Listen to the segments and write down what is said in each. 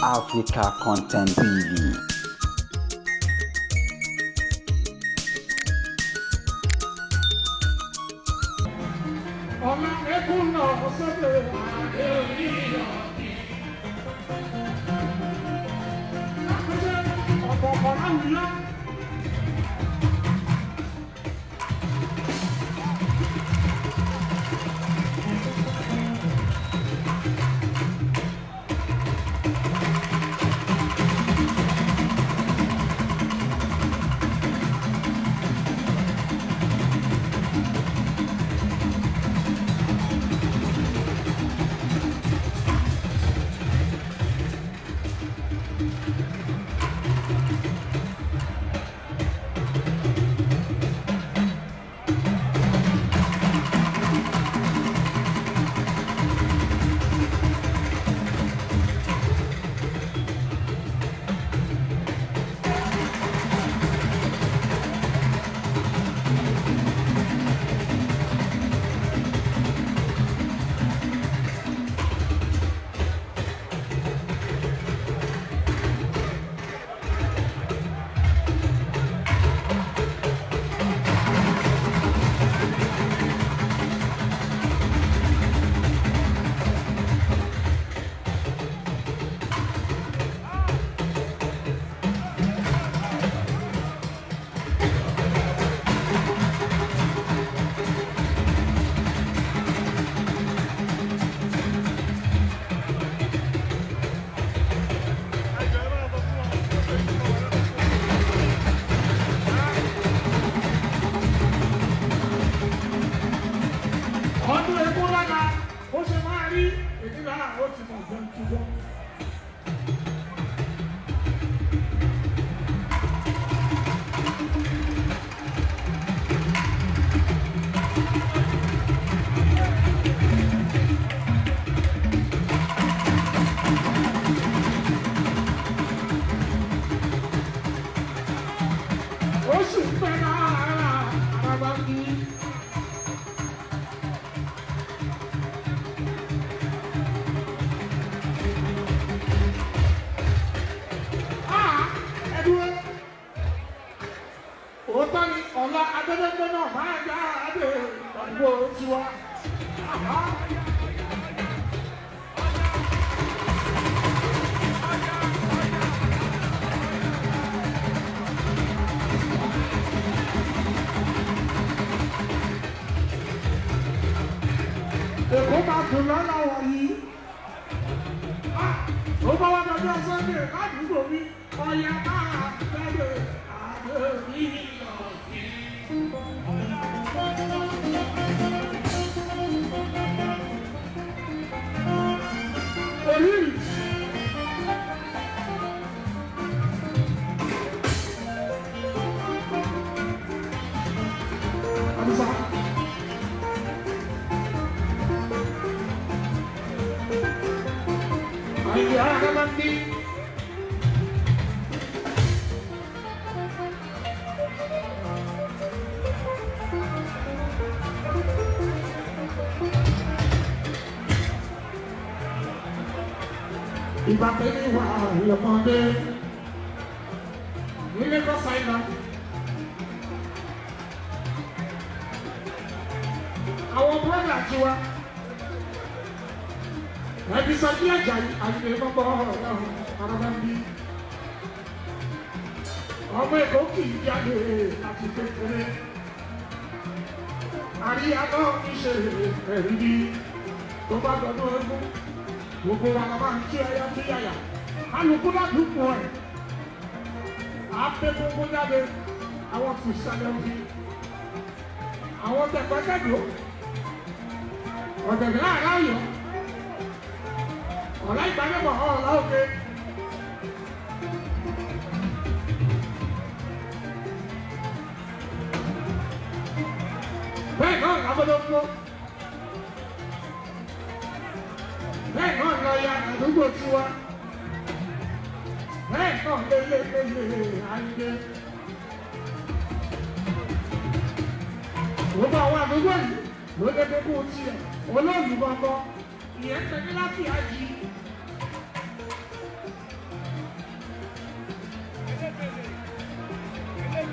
Africa Content TV. Ọmọ ẹkún náà sọ́dọ̀ àdé oníyọ̀. Lápẹ́sẹ̀ ọ̀pọ̀ọ̀pọ̀ láwùjọ. Ọdún ẹkún lára ó ṣe máa rí èdè lára ó ti mọ̀ jẹun túbọ̀. Ó sì ń bẹ lára àràbà bí. Ẹdúró òótọ́ ni ọ̀la adẹ́dẹ́gbẹ́ náà máa yá adé àdúgbò tiwa. Èkó máa dùn lọ́la wọ̀nyí. Ó bá wá dọjọ́ Sunday ládùúgbò mi, ọ̀yà máa gbẹ́dẹ̀ àdé mi ọ̀gbìn. Orí. Àdìsá. Àyè àgàlàndí. Ìgbà tẹ́lẹ̀ wà lọ́mọdé ní Lagos Island. Àwọn bọ́dà tiwa. Ẹbí sọ bí ẹ̀jà àyè mọ́gbọ́ ọ̀rọ̀ araba ń bí. Ọmọ Èkó kì í jáde láti kékeré. Àríyá náà ń ṣe ẹ̀rí bí tó bá dọdún ẹgún. Gbogbo wa la máa ń tú ẹyá tú yàyà. Alùpùpù ládùúgbò ẹ̀. Àpé gbogbo jáde. Àwọn kì í sálẹ̀ òfin. Àwọn tẹ̀gbẹ́tẹ̀dọ̀. Ọ̀dẹ̀dẹ̀ láàárọ̀ ọ̀yọ́. Ọ̀la ìgbàlẹ́mọ̀ ọ̀la òkè. Bẹ́ẹ̀ náà lábọ́dọ́gbọ́. Bẹ́ẹ̀ náà lọ ya àdúgbò tiwa. Bẹ́ẹ̀ náà lélẹ́lẹ́lẹ́ àyè. Gbogbo àwọn àdúgbò yìí ló lé gbogbo tiẹ̀ olóòlù gbọ̀ngàn ìyẹn ń tẹ̀lé láti àjì.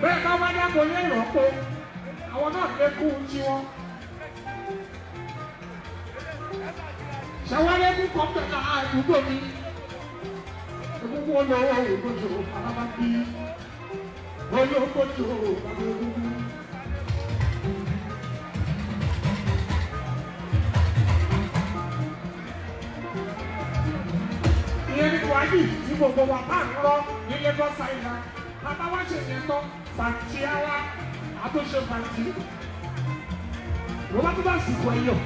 Bẹ́ẹ̀ bá wá dáko lé ìrọ́pò, àwọn náà lè kú tiwọn. Ṣàwárẹ́ kú kọ́ńtà àdúgbò mi. Egungun olówó ògbójò alábàbí. Ológbòjò bàbá egungun. Ìyẹn ní wáyé tí gbogbo wa bá ń rọ ní Lagos Island. Bàbá wa ṣe yẹn tán, fàǹtí ara, àtúnṣe fàǹtí. Ló bá tó bá sìnkú ẹ̀yọ̀.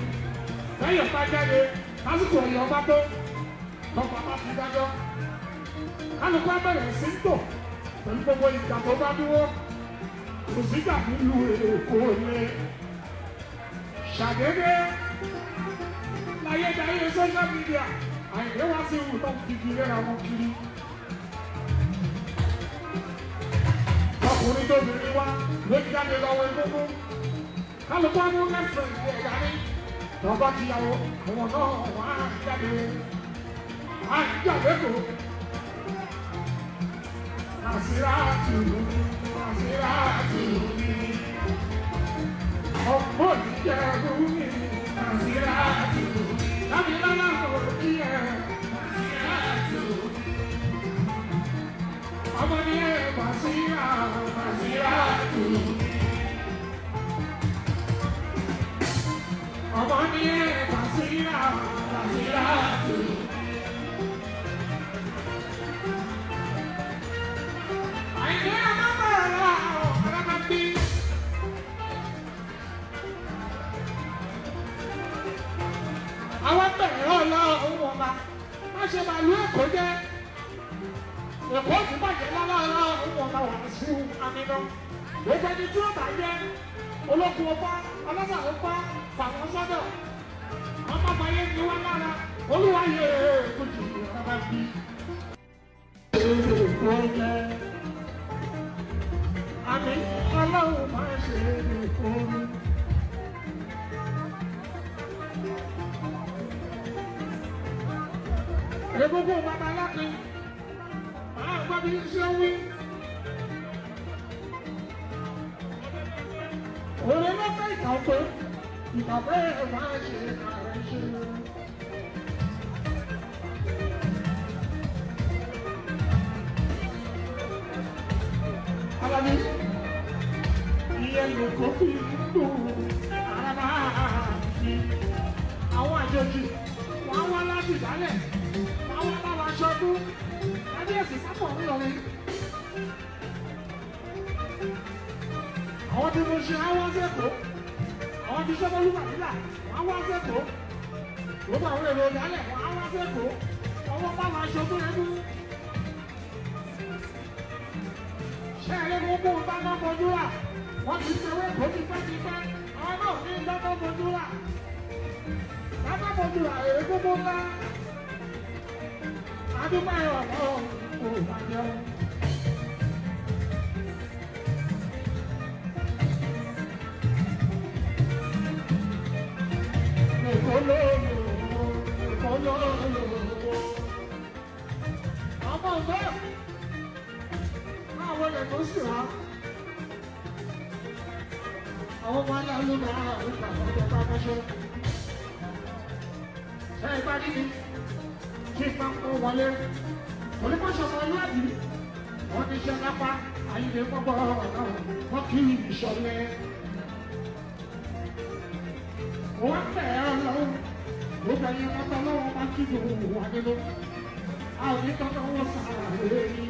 Lẹ́yìn bá jáde, lásìkò ẹ̀yọ̀ bá tó. Tọ́pọ̀ bá fi dájọ́. Kálukú á bẹ̀rẹ̀ sí ń tò pẹ̀lú gbogbo ìgbà tó bá dúró. Kò sígbà nílùú Èkó lé. Ṣàdédé láyédáyé social media, àìlè wá sí ìwù tó ń fi kiri ra wọn kiri. Ọkùnrin tó bìnrin wá ló jáde lọ́wọ́ egungun. Kálukú á mú lẹ́sẹ̀ ìwé ẹ̀dá ní. Tọ́ba ti yàwó, àwọn náà wà á jáde. À ń jà lẹ́kọ̀ọ́. Àṣírà tù, àṣírà tù mí. Ọ̀pọ̀ ìjẹ̀bú mi, àṣírà tù. Lábìlọ́lá kò kí ẹ, àṣírà tù. Ọmọ ní ẹ Bàṣírà, Bàṣírà tù mí. Ọmọ ní ẹ Bàṣírà, Bàṣírà tù mí. Àìní ọmọ ọ̀rọ̀ máa bí. Àwọn bẹ̀rẹ̀ ọlọ́run ọba, má ṣe máa lu Èkó jẹ́. Èkó òkú bàjẹ́ lọ́lọ́run ọba wà sí àmìnà. Gbogbo ẹni tí ó bàjẹ́, olókun ọba, ọlọ́sà ọba, fàwọn sọ́dọ̀. Ọmọ bàyẹ̀ ni wọ́n lára, olúwa yẹ kùtù ọ̀rọ̀ máa bí. Èkó jẹ́. Àmì ọlọ́run máa ṣe Èkó rú. Egungun babalákin, máa gbọ́ bí ṣe ń wí. Òun ló fẹ́ ìkà pé ìkà bẹ́ẹ̀ máa ṣe ààrẹ ṣe. Alábí, ìyẹn lè kó fi ń dùn ara máa fi. Àwọn àjòjì, wọ́n á wá láti ìdálẹ̀, wọ́n á wá bá wa ṣọdún. Kábíyèsí sápọ̀ ń lọ rí. Àwọn tí mo ṣe á wá sẹ́kọ̀ọ́. Àwọn tí Ṣọ́bọ́lú Màdílà, wọ́n á wá sẹ́kọ̀ọ́. Gbogbo àwọn èrò ìdálẹ̀, wọ́n á wá sẹ́kọ̀ọ́. Ọwọ́ bá wa ṣọdún ẹnu. Ṣé ẹ̀rẹ́ gbogbo bá máa fojú rà? Wọ́n ti ṣe ewé kò ti pẹ́ ti pẹ́. Àwọn náà ní dáná fojú rà. Dáná fojú rà èrè gbogbo ńlá. Adúgbò ẹ̀rọ kò bàjẹ́. Èkó lóòlò, Èkó lóòlò. Ọmọ ọ̀gá àwọn ilẹ̀ tó sì wá. Àwọn ọmọ aláàlú máa ń gbà ọjọ́ bá mọ́ṣẹ́. Ṣé ẹ bá níbi kí n máa ń kó wọlé? Onímọ̀ṣọ́ ọmọlúwàbí, wọ́n ní iṣẹ́ lápá, àyìnlé gbọ́gbọ́ ọ̀nà, wọ́n kì í ìṣọ̀lẹ̀. Wọ́n tẹ̀ ẹ́ lọ́wọ́, gbogbo ẹ̀yin ọmọ ọlọ́wọ́ bá kí gbogbo wà nínú. A ò ní tọ́jú owó sàrà lórí.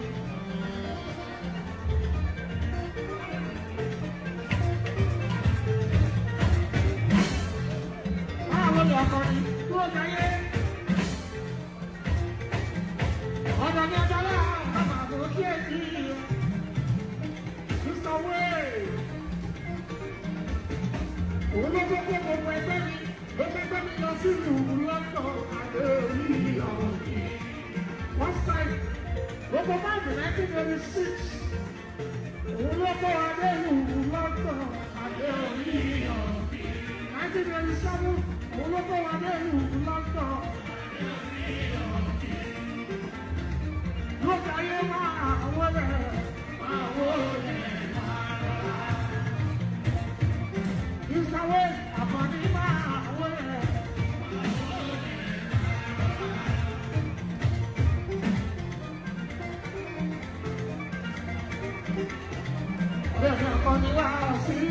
Báwo ni ọkọrin dúró jayé? Ọ̀dọ̀ ni ọjọ́ láàárọ̀ bàbá àbúrò kí èyí. Mr. Way. Òun ló gbé gbogbo ẹgbẹ́ mi, ló gbé mi lọ sí ìlú London àdéhùn ọ̀hún. First time, gbogbo báńkì 1986. Òun ló kó adé ìlú London àdéhùn ọ̀hún. 1987, òun ló kó adé ìlú London. Lókè ayé máa wọlé, máa wọlé, máa Bẹ́ẹ̀ ni ọkọ ni wá sí.